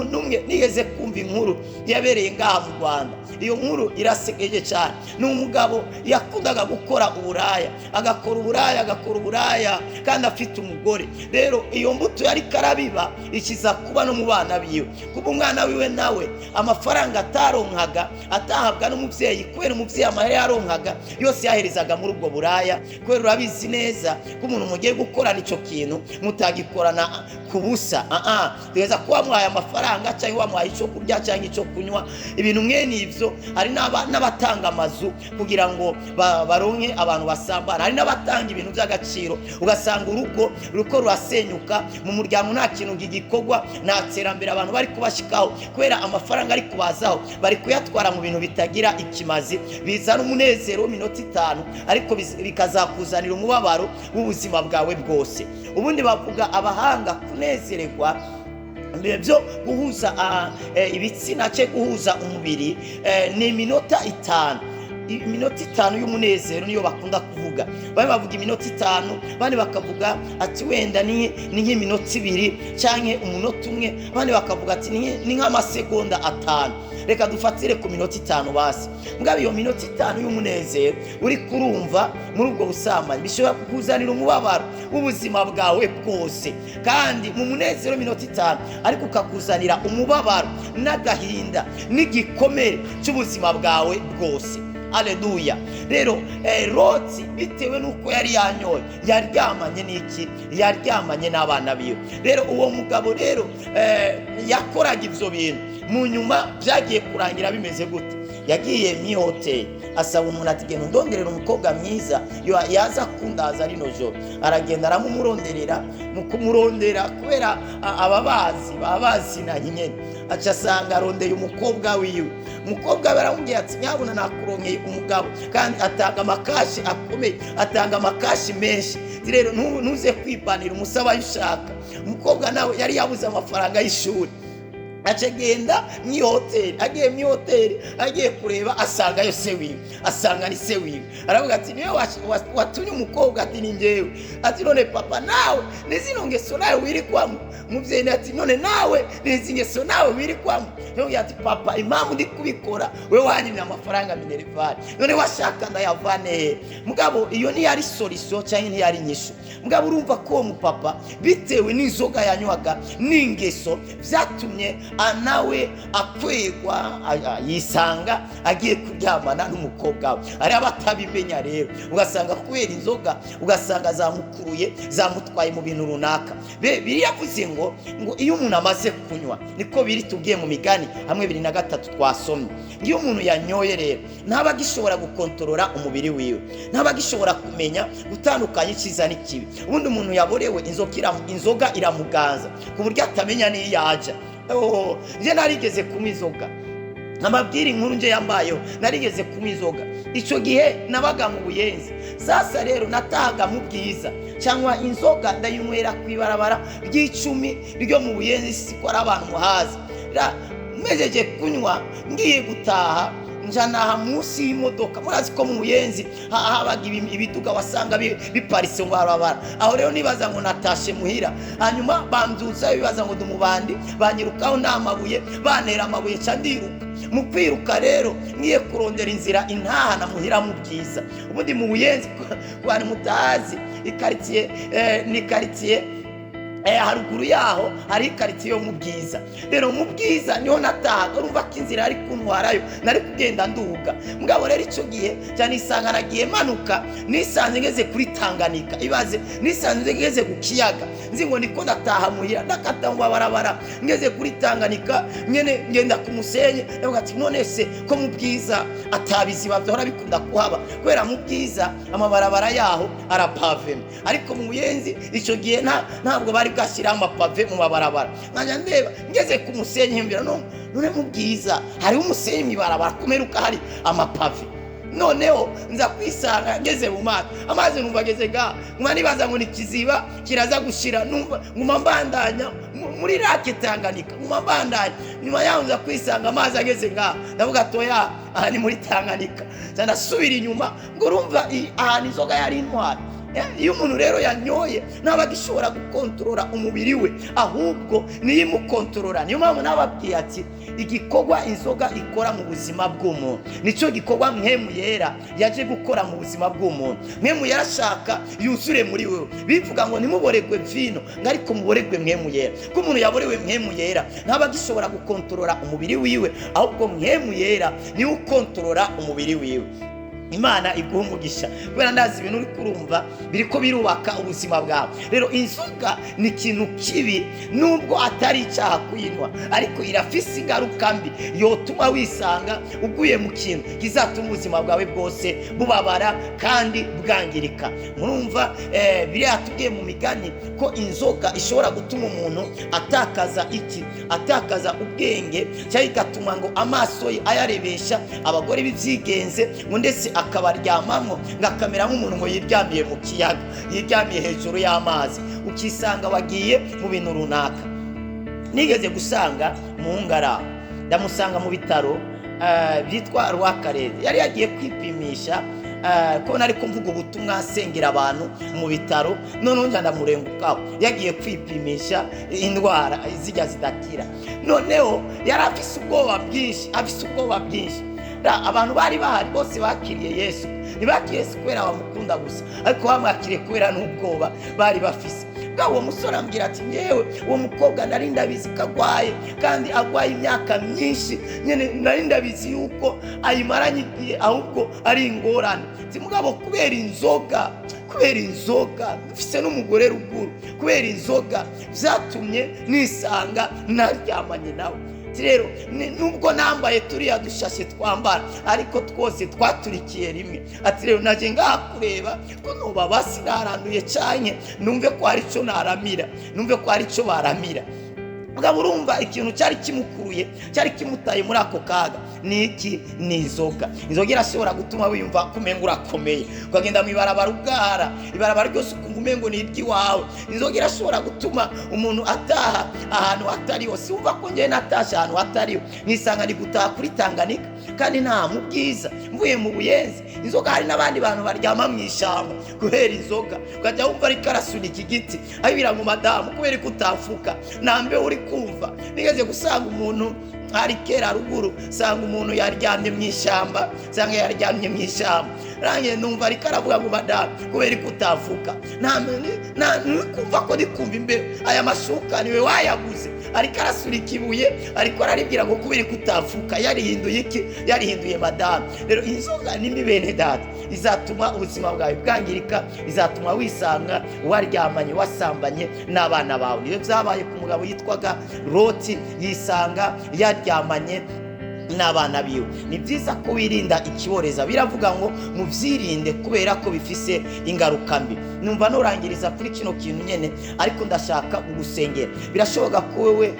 Umuntu umwe nigeze kumva inkuru yabereye ngaha mu Rwanda, iyo nkuru irasekeje cyane. Ni umugabo yakundaga gukora uburaya, agakora uburaya, agakora uburaya kandi afite umugore. Rero iyo mbuto yari karabiba ikiza kuba no mu bana biwe, kuba umwana wiwe nawe amafaranga ataronkaga atahabwa n'umubyeyi, kubera umubyeyi amahera yaronkaga yose yaherezaga muri ubwo buraya. Kubera urabizi neza ko umuntu mugiye gukorana icyo kintu mutagikorana ku busa, tugeza kuba wamuhaye amafaranga cyangwa wamuhaye icyo kurya cyangwa icyo kunywa, ibintu mwene ibyo. Hari n'abatanga amazu kugira ngo baronke abantu basambana, hari n'abatanga ibintu by'agaciro, ugasanga urugo ruko rurasenyuka, mu muryango nta kintu gikorwa, nta terambere abantu bari kubashikaho, kubera amafaranga ari kubazaho bari kuyatwara mu bintu bitagira ikimazi, bizana umunezero w'iminota 5 ariko bikazakuzanira umubabaro w'ubuzima bwawe bwose. Ubundi bavuga abahanga kunezererwa byo guhuza ibitsina cye, guhuza umubiri ni iminota 5. Iminota 5 y'umunezero niyo bakunda kuvuga. Bamwe bavuga iminota 5, abandi bakavuga ati wenda ni nk'iminota 2 cyangwa umunota 1, abandi bakavuga ati ni nk'amasegonda 5. Reka dufatire ku minota 5 basi. Mugabo iyo minota 5 y'umunezero uri kurumva muri ubwo busambanyi bishobora kukuzanira umubabaro w'ubuzima bwawe bwose, kandi mu munezero minota 5 ariko ukakuzanira umubabaro n'agahinda n'igikomere cy'ubuzima bwawe bwose. Aleluya. Rero Loti bitewe nuko yari yanyoye yaryamanye n'iki? Yaryamanye n'abana biwe. Rero uwo mugabo rero yakoraga ivyo bintu, mu nyuma byagiye kurangira bimeze gute? Yagiye mu hoteli asaba umuntu ati genda undonderera umukobwa mwiza yaza kundaza rino joro. Aragenda aramumuronderera, mu kumurondera kubera ababazi babazinanye nyene, aca asanga arondeye umukobwa wiwe. Umukobwa we aramubwira ati nyabuna nakuronkeye umugabo, kandi atanga amakashi akomeye, atanga amakashi menshi, rero ntuze kwibanira umusaba ushaka. Umukobwa nawe yari yabuze amafaranga y'ishuri, acagenda mu hoteli. Agiye mu hoteli agiye kureba asanga yo se wiwe, asanga ni se wiwe. Aravuga ati niwe watumye umukobwa? Ati ni njyewe. Ati none papa nawe nizino ngeso nawe wirikwamo? Umuvyeyi ati none nawe nizi ngeso nawe wirikwamo? Yongeye ati papa impamvu ndi kubikora we wanyimye amafaranga minerval, none washaka ndayavane he? Mugabo iyo ntiyari solution cyangwa ntiyari inyishu. Mugabo urumva ko uwo mupapa bitewe n'inzoga yanywaga n'ingeso byatumye nawe akwegwa, yisanga agiye kuryamana n'umukobwa we. Ari abatabimenya rero, ugasanga kubera inzoga ugasanga zamukuruye zamutwaye mu bintu runaka. Biriyavuze ngo iyo umuntu amaze kunywa, niko biri tubwiye mu migani hamwe 2:3 twasomye, iyo umuntu yanyoye rero ntaba agishobora gukontorora umubiri wiwe, ntaba agishobora kumenya gutandukanya icyiza n'ikibi. Ubundi umuntu yaborewe inzoga iramuganza ku buryo atamenya n'iyo yaja. Nje narigeze kunywa inzoga, nababwira inkuru nje yambayeho. Narigeze kunywa inzoga icyo gihe nabaga mu Buyenzi. Sasa rero natahaga mu Bwiza, cyangwa inzoga ndayinywera ku ibarabara ry'icumi ryo mu Buyenzi, siko ari abantu muhazi. Mejeje kunywa ngiye gutaha, njanaha munsi y'imodoka. Murazi ko mu Buyenzi habaga ibiduga wasanga biparitse ngo barabara. Aho rero nibaza ngo natashe muhira, hanyuma bambyutsa bibaza ngo ndumubandi, banyirukaho n'amabuye, bantera amabuye ca ndiruka. Mu kwiruka rero ngiye kurondera inzira intahana muhira mu Bwiza. Ubundi mu Buyenzi ku bantu mutazi ikaritsiye ni karitsiye haruguru yaho hari ikaritsiye yo mu Bwiza. Rero mu Bwiza niho natahaga, urumva ko inzira yari kuntwarayo nari kugenda nduga. Mugabo rero icyo gihe cyane nisanga nagiye manuka, nisanze ngeze kuri Tanganyika, ibaze nisanze ngeze ku kiyaga, nzi ngo niko ndataha muhira, ndakata mu barabara ngeze kuri Tanganyika nyene ngenda ku musenyi. Ndavuga ati none se ko mu Bwiza atabiziba byahora bikunda kuhaba, kubera mu Bwiza amabarabara yaho arapaveme, ariko mu Buyenzi icyo gihe ntabwo bari bwashyira amapave mu mabarabara. Nkajya ndeba ngeze ku musenyi mbira none mu Bwiza hariho umusenyi mu ibarabara kumeruka hari amapave. Noneho nza kwisanga ngeze mu mazi, amazi numva ageze ga nguma nibaza ngo ni kiziba kiraza gushira, numva nguma mbandanya muri rake Tanganyika, nguma mbandanya. Nyuma yaho nza kwisanga amazi ageze ga, ndavuga toya aha ni muri Tanganyika. Ndasubira inyuma ngo urumva ahantu inzoga yari intwari. Iyo umuntu rero yanyoye ntaba agishobora gukontorora umubiri we, ahubwo niyo imukontorora. Niyo mpamvu nababwiye ati igikorwa inzoga ikora mu buzima bw'umuntu nicyo gikorwa Mpwemu Yera yaje gukora mu buzima bw'umuntu. Mpwemu Yera ashaka yuzure muri wewe. Bivuga ngo ntimuboregwe vino, ngo ariko muboregwe Mpwemu Yera. Ko umuntu yaborewe Mpwemu Yera ntaba agishobora gukontorora umubiri wiwe, ahubwo Mpwemu Yera niwe ukontorora umubiri wiwe. Imana iguha umugisha, kubera ndazi ibintu uri kurumva biriko birubaka ubuzima bwawe. Rero inzoga ni ikintu kibi, nubwo atari icyaha kuyinywa, ariko irafise ingaruka mbi yotuma wisanga uguye mu kintu kizatuma ubuzima bwawe bwose bubabara kandi bwangirika. Murumva biriya tubwiye mu migani ko inzoga ishobora gutuma umuntu atakaza iki? Atakaza ubwenge, cyangwa igatuma ngo amaso ye ayarebesha abagore b'ibyigenze, ngo ndetse akabaryamamo ngo akamera nk'umuntu ngo yiryamiye mu kiyaga, yiryamiye hejuru y'amazi, ukisanga wagiye mu bintu runaka. Nigeze gusanga mu ngara, ndamusanga mu bitaro byitwa Rwakarere, yari yagiye kwipimisha ko nari kumvuga ubutumwa asengera abantu mu bitaro, noneho njya ndamurengukaho, yagiye kwipimisha indwara zijya zidakira. Noneho yari afise ubwoba bwinshi, afise ubwoba bwinshi. Abantu bari bahari bose bakiriye Yesu, ntibakiriye Yesu kubera bamukunda gusa, ariko bamwakiriye kubera n'ubwoba bari bafise. Bwa uwo musore ambwira ati ngewe uwo mukobwa nari ndabizi ko agwaye, kandi agwaye imyaka myinshi nyene, nari ndabizi yuko ayimaranye igihe, ahubwo ari ingorane. Ati mugabo kubera inzoga, kubera inzoga mfise n'umugore ruguru, kubera inzoga vyatumye nisanga naryamanye nawe. Rero nubwo nambaye turiya dushashe twambara, ariko twose twaturikiye rimwe. Ati rero naje ngaha kureba ko noba basi naranduye canke numve ko hari ico naramira, numve ko hari ico baramira. Mugabo urumva ikintu cyari kimukuruye, cyari kimutaye muri ako kaga ni iki? Ni inzoga. Inzoga irashobora gutuma wiyumva kumenga urakomeye, ukagenda mu ibarabara ugara ibarabara ryose ukumva umengo ni iry'iwawe. Inzoga irashobora gutuma umuntu ataha ahantu hatariho. Si wumva ko njyewe natashe ahantu hatariho, nisanga ndi gutaha kuri Tanganyika kandi nta mu bwiza, mvuye mu Buyenzi. Inzoga, hari n'abandi bantu baryama mu ishyamba kubera inzoga, ukajya wumva ariko arasunika igiti abira mu madamu kubera ko utafuka nambe uri kumva. Nigeze gusanga umuntu hari kera ruguru, sanga umuntu yaryamye mu ishyamba, sanga yaryamye mu ishyamba, rangiye numva ariko aravuga ngo madamu kubera ko utafuka, nta kumva ko ndikumva imbeho, aya mashuka niwe wayaguze. Ariko arasunika ibuye, ariko araribwira ngo kubera ko utafuka. Yarihinduye iki? Yarihinduye madamu. Rero inzoga ni mbi bene data, izatuma ubuzima bwawe bwangirika, izatuma wisanga waryamanye wasambanye n'abana bawe. Niyo byabaye ku mugabo yitwaga Loti, yisanga yaryamanye n'abana biwe. Ni byiza ko wirinda ikiboreza, biravuga ngo muvyirinde kubera ko bifise ingaruka mbi. Numva norangiriza kuri kino kintu nyene, ariko ndashaka kugusengera. Birashoboka ko wewe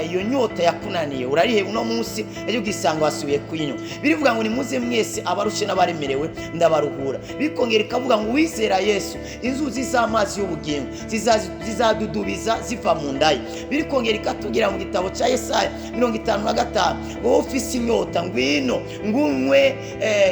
iyo nyota yakunaniye, urarihe uno munsi, ejo ugisanga wasubiye kuyinywa. Birivuga ngo nimuze mwese abarushe n'abaremerewe ndabaruhura. Bikongera ikavuga ngo uwizera Yesu inzuzi z'amazi y'ubugingo zizadudubiza ziva mu nda ye. Birikongera ikatubwira mu gitabo cya Yesaya 55 ngo ufise inyota ngwino ngunywe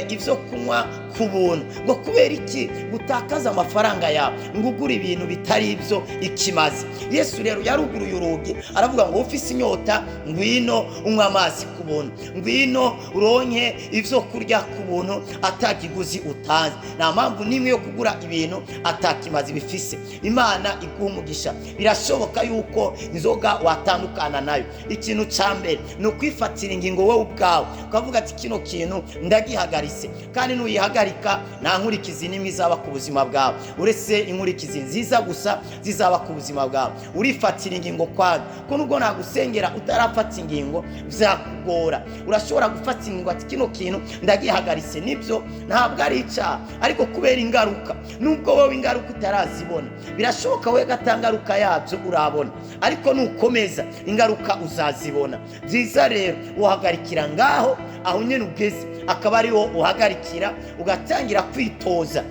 ibyo kunywa ku buntu. Ngo kubera iki gutakaza amafaranga yawe ngo ugure ibintu bitari ibyo ikimaze? Yesu rero yaruguruye urugi aravuga ngo ufise inyota ngwino unywe amazi ku buntu, ngwino uronke ibyo kurya ku buntu atakiguzi utanze. Nta mpamvu n'imwe yo kugura ibintu atakimaze bifise. Imana iguha umugisha. Birashoboka yuko inzoga watandukana nayo. Ikintu cya mbere ni ukwifatira ingingo wowe ubwawe, ukavuga ati kino kintu ndagihagaritse, kandi nuyihagarika nta nkurikizi n'imwe izaba ku buzima bwawe, uretse inkurikizi nziza gusa zizaba ku buzima bwawe. Urifatira ingingo kwanza, ko nubwo nagusengera utarafata ingingo byakugora. Urashobora gufata ingingo ati kino kintu ndagihagaritse, nibyo ntabwo ari icyaha, ariko kubera ingaruka, nubwo wowe ingaruka utarazibona, birashoboka wowe gatangaruka yabyo urabona, ariko nukomeza ingaruka uzazibona. Byiza rero uhagarikira ngaho aho nyine ugeze, akaba ariho uhagarikira, ugatangira kwitoza.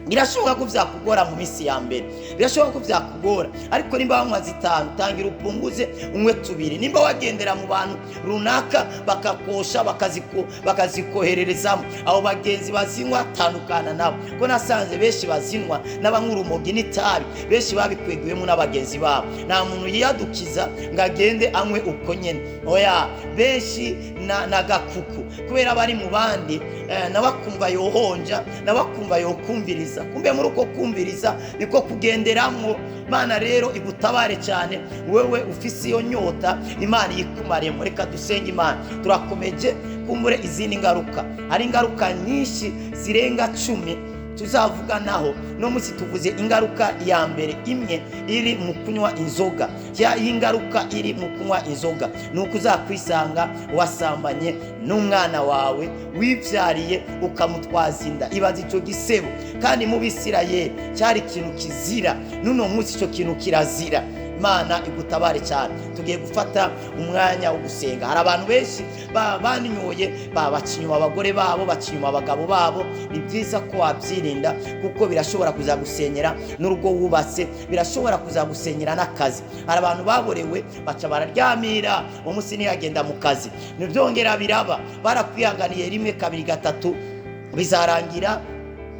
Birashoboka ko byakugora mu minsi ya mbere, birashoboka ko byakugora, ariko nimba wanywa 5 tangira upunguze unywe 2. Nimba wagendera mu bantu runaka bakakosha bakazikohererezamo, abo bagenzi bazinywa tandukana nabo, ko nasanze benshi bazinywa n'abanywa urumogi n'itabi, benshi babikweguwemo n'abagenzi babo. Nta muntu yiyadukiza ngo agende anywe uko nyene, oya, benshi na gakuku, kubera bari mu bandi, nawe akumva yohonja, nawe akumva yokumviriza, kumbe muri uko kumviriza niko kugenderamwo. Imana rero igutabare cyane wewe ufise iyo nyota, Imana yikumaremo. Reka dusenge Imana. Turakomeje kumbure izindi ngaruka, hari ingaruka nyinshi zirenga 10 tuzavuga naho. No munsi tuvuze ingaruka ya mbere imwe iri mu kunywa inzoga. Ya ingaruka iri mu kunywa inzoga ni uko uzakwisanga wasambanye n'umwana wawe wibyariye ukamutwaza inda. Ibaze ico gisebo, kandi mu Bisirayeli cyari ikintu kizira, n'uno munsi ico kintu kirazira. Imana igutabare cyane. Tugiye gufata umwanya wo gusenga. Hari abantu benshi banyoye, baca inyuma abagore babo, baca inyuma abagabo babo. Ni byiza ko wabyirinda, kuko birashobora kuzagusenyera n'urugo wubatse, birashobora kuzagusenyera n'akazi. Hari abantu baborewe baca bararyamira, umunsi ntiyagenda mu kazi, nibyongera biraba, barakwihanganiye 1 2 3, bizarangira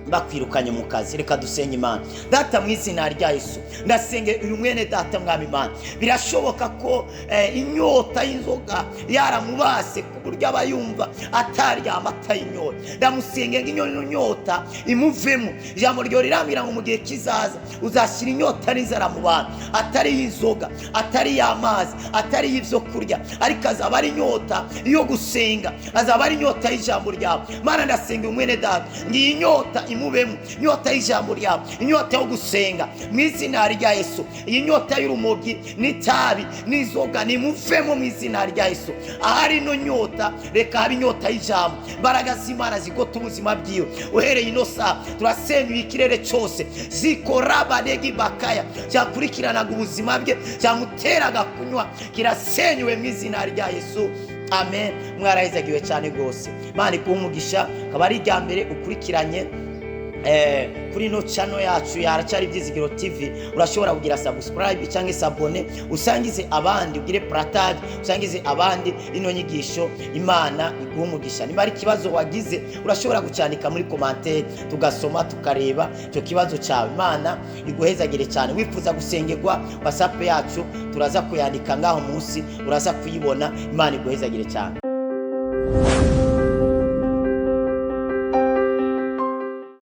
bakwirukanye mu kazi. Reka dusenge Imana. Data mu izina rya Yesu, ndasenge uyu mwene data mwami Imana. Birashoboka ko inyota y'inzoga yaramubase ku buryo aba yumva ataryama atayinyota. Ndamusenge ngo iyo nyota imuvemo. Ijambo ryo rirambwira ngo mu gihe kizaza uzashyira inyota n'inzara mu bantu, atari y'inzoga, atari y'amazi, atari y'ibyo kurya, ariko azaba ari inyota yo gusenga, azaba ari inyota y'ijambo ryawe. Mana ndasenga uyu mwene data ngo iyi nyota imubemo, inyota y'ijambo ryawe, inyota yo gusenga mu izina rya Yesu. Iyi nyota y'urumogi n'itabi n'inzoga nimuvemo mu izina rya Yesu. Ahari ino nyota, reka habe inyota y'ijambo. Imbaraga z'Imana zigota ubuzima bwiwe. Uhereye ino saha turasenyuye ikirere cyose zikoraba bakaya cyakurikiranaga ubuzima bwe, cyamuteraga kunywa, kirasenyuwe mu izina rya Yesu. Amen. Mwarahizagiwe cyane rwose. Imana iguhe umugisha. Akaba ari irya mbere ukurikiranye kuri no channel yacu ya Haracyari Ibyizigiro TV. Urashobora kugira subscribe cyangwa s'abonner, usangize abandi, ugire partage, usangize abandi ino nyigisho. Imana iguhe umugisha. Niba ari ikibazo wagize urashobora gucandika muri commentaire, tugasoma tukareba icyo kibazo cyawe. Imana iguhezagire cyane. Wifuza gusengerwa, WhatsApp yacu turaza kuyandika ngaho munsi, uraza kuyibona. Imana iguhezagire cyane.